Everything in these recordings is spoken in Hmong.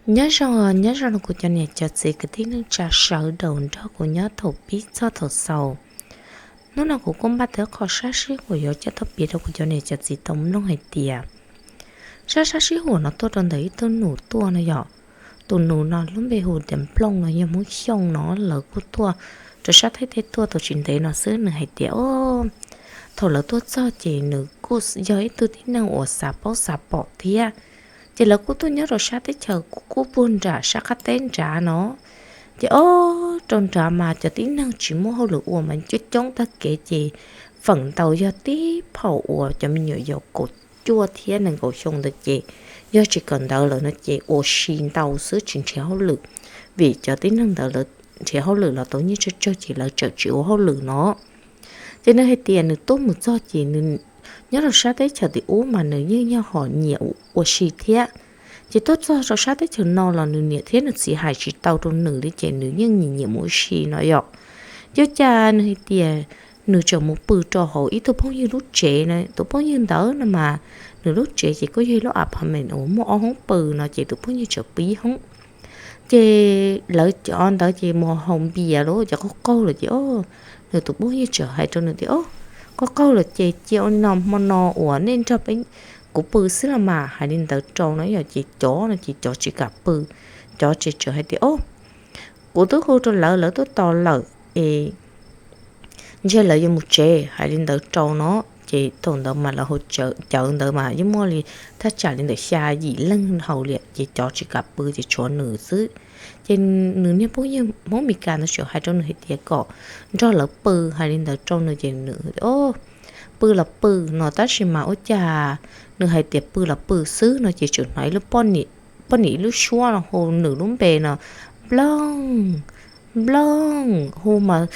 Nyob zoo, nyob zoo rau kuv cov niam cov txiv kwv tij neej tsa sawv daws nrog kuv nyob thaum pib txog thaum xaus. Hnub no kuv kuj npaj tau qho sab sib huam yuav coj tuaj piav rau kuv cov niam cov txiv tau mloog hais tias, sab sab sib huam no tuaj rau ntawm ib tug nus tuaj no yom. Tus nus no lub npe hu tias Nplooj no yog Hmoob Xyooj no, lawv kuj tuaj rau sab Thaib teb tuaj tau tsis ntev no xwb, nws hais tias, o, thaum lawv tuaj txog ces nws kuj yog ib tug tib neeg uas xav paub xav pom thiab. Ces lawv kuj tuaj nyob rau sab teb chaws kuj puag nram sab qab teb nrad no. Ces o, rau nrad mas cov tib neeg tsis muaj hauj lwm ua mas coob coob tag kev, ces feem ntau yog tib phaum uas cov me nyuam yaus kaum cuaj thiab nees nkaum xyoo ntawd ces yog tsis kawm ntawv lawm no ces ua si ntau xwb tsis nrhiav hauj lwm, vim cov tib neeg ntawd lawv nrhiav hauj lwm los tau nyiaj tsawg tsawg ces lawv tseem tsis ua hauj lwm no. Ces nws hais tias nws tuaj mus txog ces nws nyob rau sab teb chaws tim ub mas nws yeej yog hom nyiam ua si thiab. Ces tuaj txog rau sab teb chaws no los nws niam thiab nws txiv hais tsis tau rau nws li ces nws yeej nyiam nyiam mus ua si no yom. Ces ua cas nws hais tias nws tseem mus pw rau hauv ib tug phooj ywg lub tsev no, tus phooj ywg ntawd no mas nws lub tsev ces kuj yog ib lub apartment uas muaj ob hoob pw no ces tus phooj ywg tseem pw ib hoob. Ces lawv cov ntawd ces mus haus npias los cov qaug qaug lawm ces o, nws tus phooj ywg tseem hais rau nws tias, o, qaug qaug lawm ces cia ua li no, hmo no uas nej nrog peb, kuv pw xwb los mas, hais li ntawd rau no yom. Ces cov no ces cov tsis kam pw, cov ces tseem hais tias, o, kuv twb hu rau lawv, lawv tuaj tos lawm es ntshe lawv yuav mus tsev, hais li ntawd rau no. Ces thaum ntawd mas lawv haus cawv ntawd mas yeej muaj li thaj tsam li ntawm xya yim leej haus li ces cov tsis kam pw ces tshuav nws xwb. Ces nws niag phooj ywg Hmoob Mes Kas ntawd tseem hais rau nws hais tias kom nrog lawv pw, hais li ntawd rau nws ces nws, o, pw los pw no tab sis mas ua cas nws hais tias pw los pw xwb no ces tseem hnov ib lub poj niam ib lub suab no hu nws lub npe no, Nplooj, Nplooj, hu mas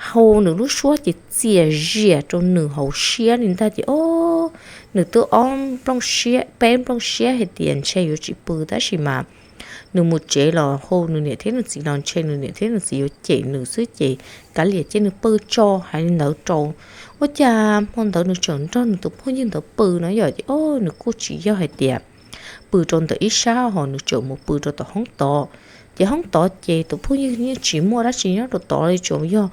hu nws lub suab ces txias zias rau nws hauv siab li ntag ces o, nws twb ob nplooj siab peb nplooj siab hais tias ntshe yuav tsis pw tab sis mas nws mus tsev los hu nws niam thiab nws txiv los ntshe nws niam thiab nws txiv yuav cem nws xwb ces kav liam cia nws pw tso, hais li ntawd rau. Ua cas hmo ntawd nws tseem nrog nws tus phooj ywg ntawd pw no yom ces o, nws kuj tsis yog hais tias pw rau ntawm ib sab ho nws tseem mus pw rau tom hoob tod. Ces hoob tod ces tus phooj ywg yeej tsis muaj dab tsi nyob rau tod li, tsuas yog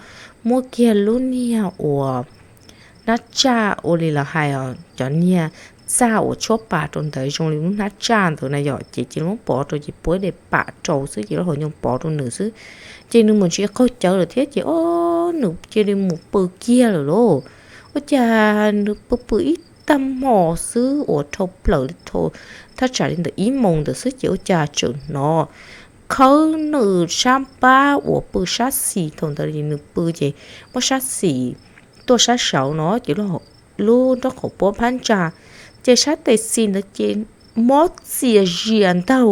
muaj kiag lub niag uas hnab tsaj ua li lawv hais os, cov niag txaj uas tshuab pas rau ntawd zoo li lub hnab tsaj ntawd na yom, ces cia li muab pov rau ces puab de pam rau xwb ces lub hauv nyoog pov rau nws xwb. Ces nws mus ntsia qaug cawv lawm thiab ces o, nws cia li mus pw kiag lawm lauj. Ua cas nws pw pw ib tag hmo xwb uas dhau plaws li thaj tsam li ntawm ib moos ntawd xwb ces ua cas tseem hnov khawb nws sab npab uas pw sab xis, thaum ntawd nws pw ces muab sab xis tuaj sab saud no ces lub nraub qaum puab phab ntsa, ces sab tes xis ntawd ces mob txias zias ntag.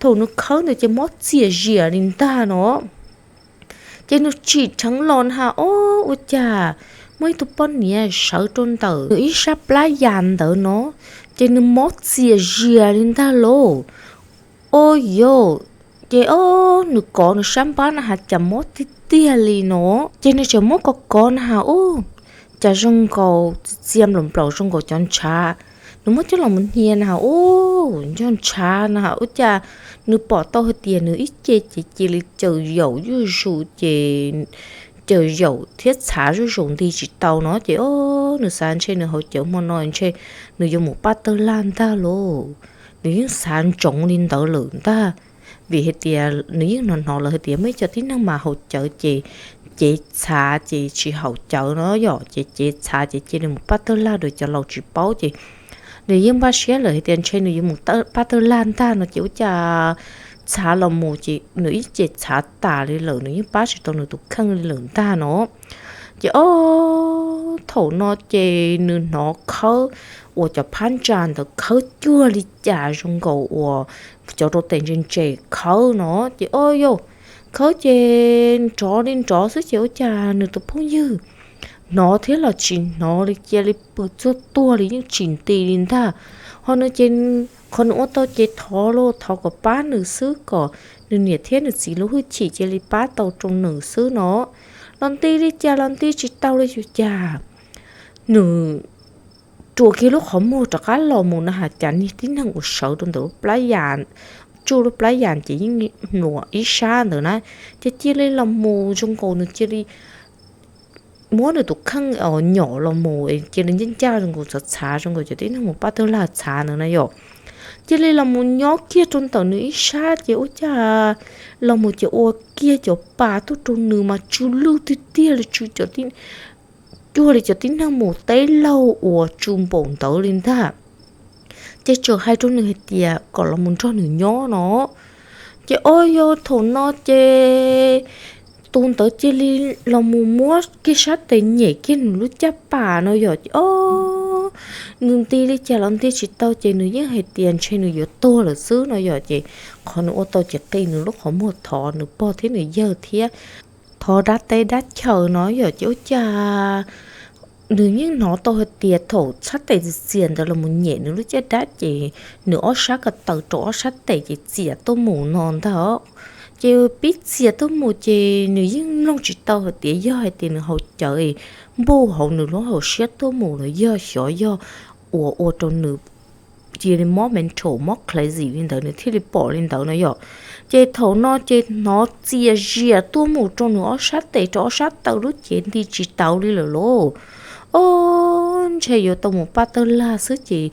Thaum nws khawb ntawd ces mob txias zias li ntag no. Ces nws tsim dheev los na has, o, ua cas muaj ib tug poj niam sawv rau ntawm nws ib sab plab yas ntawd no, ces nws mob txias zias li ntag lauj. O yau, ces o, nws kov nws sab npab na has cas mob tiag tiag li no. Ces nws tseem muab kov kov na has, u, cas zoo nkaus txias nplaum nplaum zoo nkaus cov ntshav. Nws muab coj los mus hnia na has, u, nco ntshav na has, ua cas nws pom tau hais tias nws ib ce ces cia li caws yaum zuj zus ces caws yaum thiab txhav zuj zus nti tsis tau no ces o, nws xav ntshe nws haus cawv hmo no ntshe nws yuav mus pab tawg laj ntag lauj. Nws yeej xav ntsoov li ntawd lawm ntag, vim hais tias nws yeej hnov hnov lawv hais tias muaj ib co tib neeg mas haus cawv ces cev txhav ces tsis haum cawv no yom, ces cev txhav ces cia li mus pab tawg laj rau cov laus tsis paub ces nws yeej npaj siab lawm hais tias ntshe nws yuav mus pab tawg laj ntag no ces ua cas txhav los mus ces nws ib ce txhav tas li lawm, nws yeej pab tsis tau nws tus kheej li lawm ntag no. Ces o, thaum no ces nws hnov khawb uas cov phab ntsa ntawd khawb cuag li cas zoo nkaus uas cov rau tes ntse ntse khawb no ces o yau, khawb ces nrov li nrov xwb ces ua cas nws tus phooj ywg hnov thiab los tsis hnov li, cia li pw txuag tuag li yeej tsis nti li ntag. Ho nws ces qhov nws ua tau ces thov los thov kom pab nws xwb kom nws niam thiab nws txiv lub hwj chim cia li pab tau rau nws xwb no. Los nti li cas los nti tsis tau li, ua cas nws rua kiag lub qhov muag rov qab los mus na has cas niag tib neeg uas sawv rau ntawm lub plab yas tsuj lub plab yas ces yeej hluas ib sab ntawd na. Ces cia li los mus zoo nkaus nws cia li muab nws tus kheej nyom los mus cia li ncaj ncaj zoo nkaus txhav txhav zoo nkaus cov tib neeg mus paj tawg lag txhav ntawd na yom. Cia li los mus nyob kiag rau ntawm nws ib sab ces ua cas los mus ces ua kiag cov pas tuaj rau nws mas tsw lwj tiag tiag li, tsw cov tib, cuag li cov tib neeg mus teb laug uas tsw npaum ntawd li ntag. Ces txawm hais rau nws hais tias kom los mus nrog nws nyob no. Ces o yog thaum no ces tus ntawd cia li los mus muab kiag sab tes nyem kiag nws lub caj pas no yom. Ces o nws nti li cas los nti tsis tau ces nws yeej hais tias ntshe nws yuav tuag lawm xwb no yom. Ces qhov nws ua tau ces qi nws lub qhov muag thov nws pog thiab nws yawg thiab thov dab teb dab chaw no yom. Ces ua cas nws yeej hnov tau hais tias thaum sab tes txias ntawd los mus nyem nws lub caj dab ces nws ob sab ko taw rau ob sab tes ces txias tuaj mus no ntag. Ces pib txias tuaj mus ces nws yeej mloog tsis tau hais tias yog hais tias nws haus cawv npuj hauv nws lub hauv siab tuaj mus los yog xyov yog uas ua rau nws cia li mob mental mob crazy li ntawd nws thiaj li pom li ntawd no yom. Ces thaum no ces hnov txias zias tuaj mus rau nws ob sab tes rau ob sab taw lub cev nti tsis tau li lawm lauj. O ntshe yuav tau mus paj tawg lag xwb ces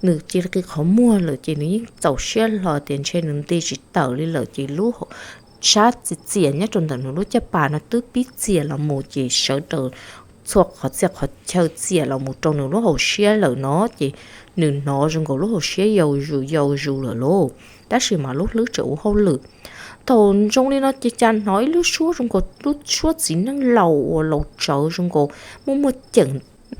nws cia li qi qhov muag lawm ces nws yeej txaus siab hlo tias ntshe nws nti tsis tawm li lawm ces lub sab txias txias nyob rau ntawm nws lub caj pas no twb pib txias los mus ces sawv daws txhua qhov txhia qhov chaw txias los mus rau nws lub hauv siab lawm no ces nws hnov zoo nkaus lub hauv siab yau zus yau zus lawm lauj. Tab sis mas lub hlwb tseem ua hauj lwm. Thaum zoo li no ces cas hnov ib lub suab zoo nkaus lub suab txiv neej laus uas laus tsawv zoo nkaus muaj muaj ceem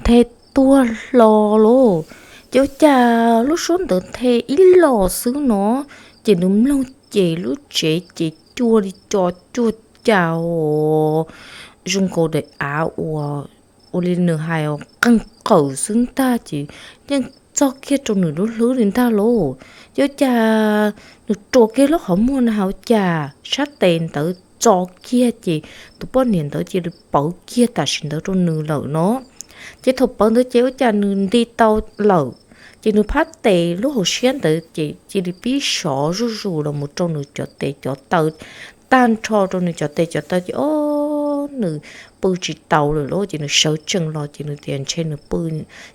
nthe tuag hlo lauj. Ces ua cas lub suab ntawd nthe ib los xwb no ces nws mloog ces lub tsev ces cuag li co cuag cas zoo nkaus daim av uas ua li nws hais qeeg qawm xwb ntag ces yeej txog kiag rau nws lub hlwb li ntag lauj. Ces ua cas nws rua kiag lub qhov muag na has ua cas sab tes ntawd txo kiag ces tus poj niam ntawd cia li pawv kiag tam sim ntawd rau nws lawm no. Ces thaum pawv ntawd ces ua cas nws nti tau lawm ces nws phab tes lub hauv siab ntawd ces cia li pib sov zuj zus los mus rau nws cov tes cov taw, tag nrho rau nws cov tes cov taw ces o nws pw tsis tau lawm lauj. Ces nws sawv tsees los ces nws tias ntshe nws pw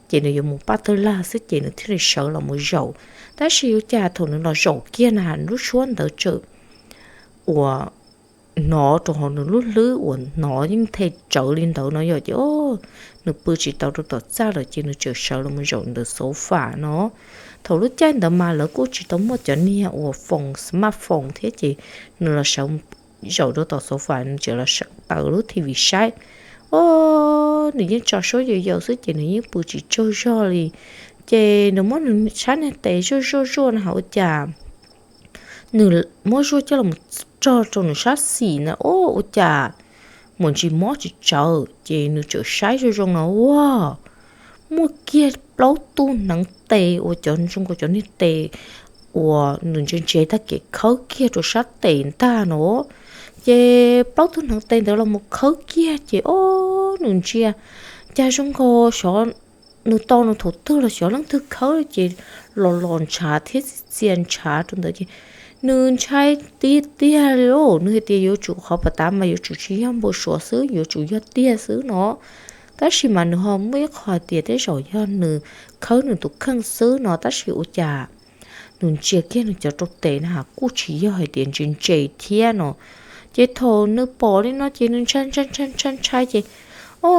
ces nws yuav mus paj tawg lag xwb ces nws thiaj li sawv los mus zaum. Tab sis ua cas thaum nws los zaum kiag na lub suab ntawd tseem uas hnov rau hauv nws lub hlwb uas hnov yeej nthe tsawv li ntawd no yom. Ces o nws pw tsis tau rau tom txaj lawm ces nws txawm sawv los mus zaum ntawm sofa no. Thaum lub caij ntawd mas lawv kuj tsis tau muaj cov niag uas foos smartphone thiab ces nws los sawv zaum rau tom sofa nws txawm los sawv taws lub T V saib. O nws yeej tso suab yau yau xwb ces nws yeej pw tsis tsaug zog li. Ces nws muab nws sab niag tes zuaj zuaj zuaj na has ua cas nws muab zuaj coj los rog rau nws sab xis na o ua cas mus ntsis mob tsis tsawv ces nws txawm saib zoo zoo no ua muaj kiag plaub tug hneev tes uas cov zoo nkaus cov niag tes uas nws ntse ntse tag kev khawb kiag rau sab tes ntag no. Ces plaub tug hneev tes ntawd los mus khawb kiag ces o nws ntsia cas zoo nkaus xyov nws tau nws thaum twg los xyov leej twg khawb ces los los ntshav thiab txias ntshav rau ntawd ces nws ntshai tiag tiag li lauj. Nws hais tias yuav tsum qhov pas tav mas yuav tsum tsis yog npau suav xwb, yuav tsum yog tiag xwb no. Tab sis mas nws ho muaj ib qho hais tias tej zaum yog nws khawb nws tus kheej xwb no, tab sis ua cas nws ntsia kiag nws cov rau tes na kuj tsis yog hais tias ntse ntse thiab no. Ces thaum nws pom li no ces nws ntshai ntshai ntshai ntshai ntshai ces o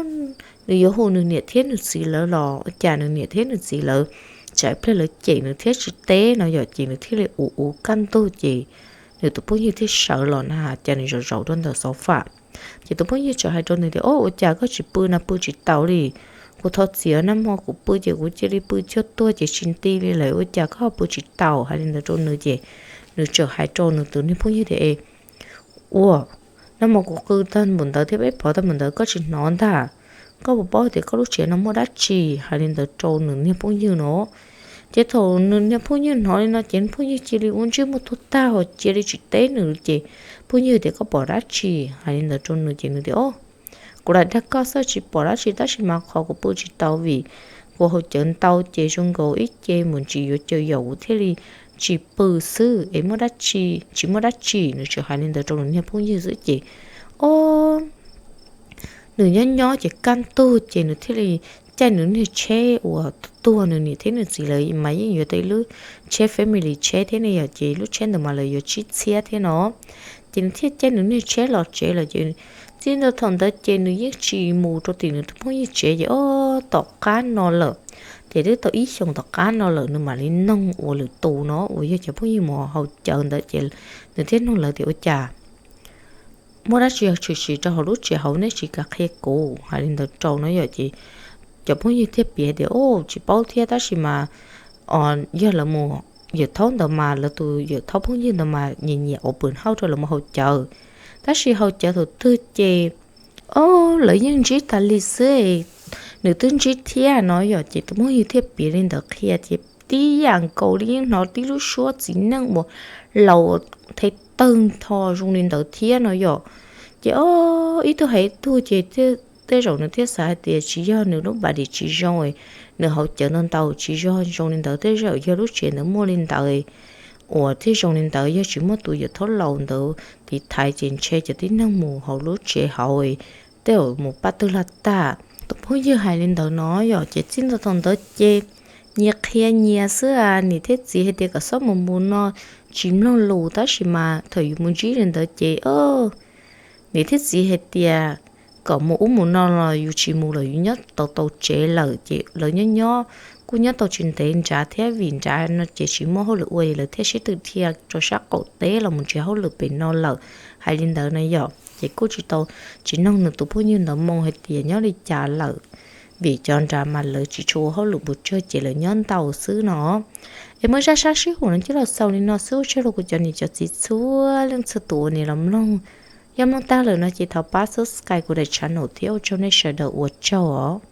nws yuav hu nws niam thiab nws txiv lawv los cas nws niam thiab nws txiv lawv tsam ib pliag lawv cem nws thiab tsis teb no yom, ces nws thiaj li ua ua kaj ntug ces nws tus phooj ywg thiaj sawv los na cas nws zaum zaum rau ntawm sofa. Ces tus phooj ywg txawm hais rau nws tias o ua cas koj tsis pw na, pw tsis taus li. Kuv thov txiv, nag hmo kuv pw ces kuv cia li pw cuag tuag ces tsis nti li lawm, ua cas koj ho pw tsis taus? Hais li ntawd rau nws ces nws txawm hais rau nws tus niag phooj ywg tias e ua nag hmo kuv qw tag npaum ntawd thiab peb pov tag npaum ntawd koj tsis hnov ntag. Koj puas paub tias koj lub tsev no muaj dab tsi? Hais li ntawd rau nws niag phooj ywg no. Ces thaum nws niag phooj ywg hnov li no ces phooj ywg cia li ua ntsej muag tuag tag hos cia li tsis teb nws ces phooj ywg tias koj pom dab tsi? Hais li ntawd rau nws ces nws tias o kuv lam dag koj xwb, tsis pom dab tsi tab sis mas qhov kuv pw tsis tau vim kuv haus cawv ntau ces zoo nkaus ib ce mus ntsis yuav caws yaum kuv thiaj li tsis pw xwb es muaj dab tsi, tsis muaj dab tsi. Nws tseem hais li ntawd rau nws niag phooj ywg xwb ces, o, nws nyob nyob ces kaj ntug ces nws thiaj li caij nws niag tsheb uas tuag, nws niam thiab nws txiv lawv mas yeej yuav tau ib lub tsheb family tsheb thiab ne yom, ces lub tsheb ntawd mas lawv yuav tsib txhiab thiab no. Ces nws thiaj caij nws niag tsheb los tsev lawm ces txij ntua thaum ntawd ces nws yeej tsis mus rau tim nws tus phooj ywg tsev ces o, tom qab no lawm, ces twb tau ib xyoos tom qab no lawm nws mam li noog ua lwm tus no uas yog cov phooj ywg mus haus cawv ntawd ces nws thiaj noog lawv tias ua cas muaj dab tsi tshwm sim rau hauv lub tsev hauv nej tsis kam qhia kuv, hais li ntawd rau no yom. Ces cov phooj ywg thiaj piav tias o, tsis paub thiab tab sis mas yog lawv mus, yawm thaub ntawd mas lawv tus yawm thaub phooj ywg ntawd mas nyiam nyiam ua pwm hauj rau lawv mus haus cawv, tab sis haus cawv thaum twg ces o, lawv yeej ntsib tas li xwb, nws twb ntsib thiab no yom. Ces tus phooj ywg thiaj piav li ntawd qhia ces tib yam nkaus li yeej hnov tib lub suab txiv neej uas laus the tawg ntho zoo li ntawd thiab no yom. Ces o, ib tug hais ib tug ces tej zaum nws thiaj xav hais tias tsis yog nws lub body tsis zoo, nws haus cawv ntau ntau tsis yog zoo li ntawd, tej zaum yog lub tsev ntawd muaj li ntawd uas thiaj zoo li ntawd, yog tsis muaj tus yawm thaub laus ntawd tiv thaiv ces ntshe cov tib neeg mus hauv lub tsev hauv tej zaum mus pab twg laj tag. Tus phooj ywg hais li ntawd no yom, ces txij ntua thaum ntawd ces nyias qhia nyias xwb, niam thiab txiv hais tias kom txhob mus mus no tsis mloog lus, tab sis mas thaum yus mus ntsib li ntawd ces niam thiab txiv hais tias kom mus ub mus no los yus tsis mus lawm, yus nyob tau tau tsev lawm ces lawv nyob nyob kuj nyob tau tsis ntev nrad thiab vim nrad no ces tsis muaj hauj lwm ua lawv thiaj sib tw dhia rau sab qaum teb los mus nrhiav hauj lwm pem no lawm, hais li ntawd no yom. Ces kuj tsis tau, tsis noog nws tus phooj ywg ntawd moo hais tias nyob li cas lawm, vim cov nrad mas lawv tsis tshua ua hauj lwm pes tsawg ces lawv nyob ntau xwb no. Es muaj zaj sab sib huam no coj los xaus li no xwb, ua tsaug rau kuv cov niam cov txiv txhua leej txhua tus uas nim los mloog. Yog mloog tag lawm no ces thov pab subscribe kuv daim channel thiab ua tsaug nej sawv daws, ua tsaug os.